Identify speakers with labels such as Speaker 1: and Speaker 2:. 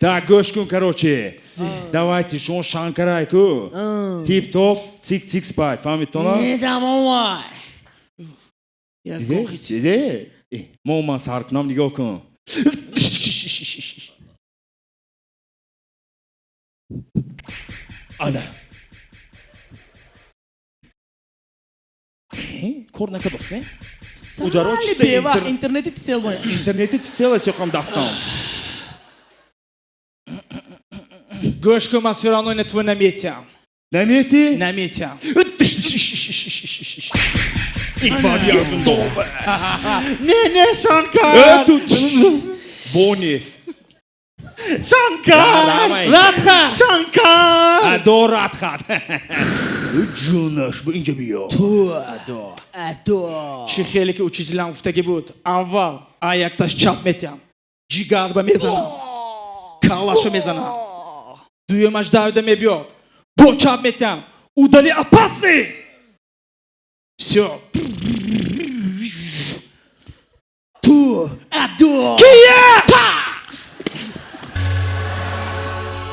Speaker 1: Так, гӯш кун, короче. Давайте, шумо Шанкарай ку. Тип топ, цик цик спать. Фаҳмидтона?
Speaker 2: Не, давай.
Speaker 1: Дизе? Дизе? Э, мо ман сар кунам, нигоҳ кун. Ана. Э, кор накардост, не? Ударо
Speaker 2: Сали
Speaker 1: чисто
Speaker 2: бевақт интернети тисел бояд.
Speaker 1: Интернети тисела сёқам дастам.
Speaker 3: Гӯш кун, ман всё равно ина ту наметиҳам.
Speaker 1: Намети?
Speaker 3: Наметиҳам.
Speaker 1: Ибабиязун.
Speaker 3: Не, не, Шанкар!
Speaker 1: Бо нест.
Speaker 3: Шанкар!
Speaker 1: Давай.
Speaker 2: Радха!
Speaker 3: Шанкар!
Speaker 1: Адо Радхат. Ҷунаш, бо инҷа биё.
Speaker 2: Ту адо. Адо.
Speaker 3: Чӣ хеле ки учителям гуфтагӣ буд, аввал а якташ чап метиҳам, ҷигарба мезанам, каллашо мезанам. Дуюмаш давида мебиёд, бо чап метиҳам, удали опасный! Всё.
Speaker 2: Ту адо.
Speaker 3: Кия!